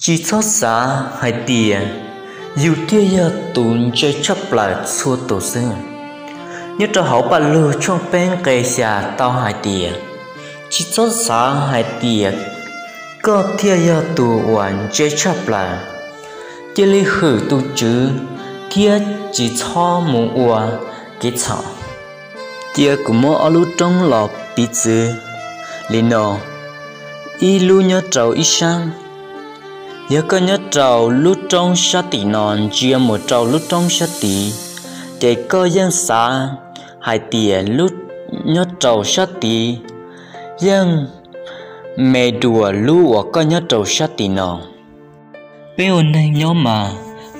Tsis txhob xav hais tias yus thiaj yog tus ntse tshaj plaws txhua tus xwb. Nyob rau hauv Paj Lug tshooj peb nqe xya tau hais tias, tsis txhob xav hais tias koj thiaj yog tus uas ntse tshaj plaws. Cia li hwm tus Tswv thiab tsis txhob mus ua kev txhaum. Cia kuv muab ob lub roob los piv txwv li no, ib lub nyob rau ib sab. Yog koj nyob rau lub roob sab tim no ntsia mus rau lub roob sab tid, ces koj yeej xav hais tias lub nyob rau sab tid yeej me dua lub uas koj nyob rau sab tim no. Peb ua neeg nyob mas,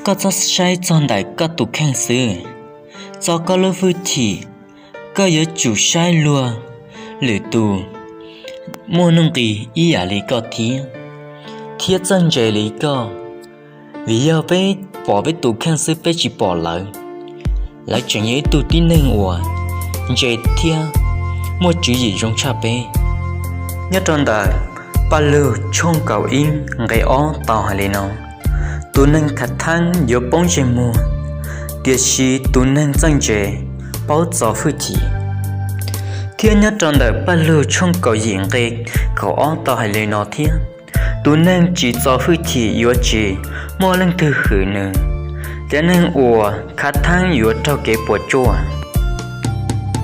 koj txhob saib txog ntawm koj tus kheej xwb. Txog koj lub hwj chim, koj yuav tsum saib luag lwm tus muaj nuj nqis ib yam li koj thiab, thiab txawj ntse li koj. Vim yog peb pom peb tus kheej xwb peb tsis pom lawv. Lawv tseem yog ib tug tib neeg uas ntse thiab muaj tswv yim zoo tshaj peb. Nyob rau ntawm Paj Lug tshooj kaum ib nqe ob tau hais li no, tus neeg khav theeb yuav poob ntsej muag, tiam sis tus neeg txawj ntse paub txo hwj chim. Thiab nyob rau ntawm Paj Lug tshooj kaum yim nqe kaum ob tau hais li no thiab, tus neeg tsis txo hwj chim yuav tsis muaj leej twg hwm nws, cov neeg uas khav theeb yuav raug kev puas tsuaj.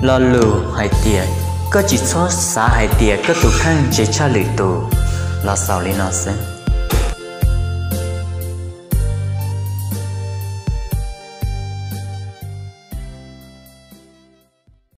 Lo lus hais tias, koj tsis txhob xav hais tias koj tus kheej ntse tshaj lwm tus los xaus li no xwb.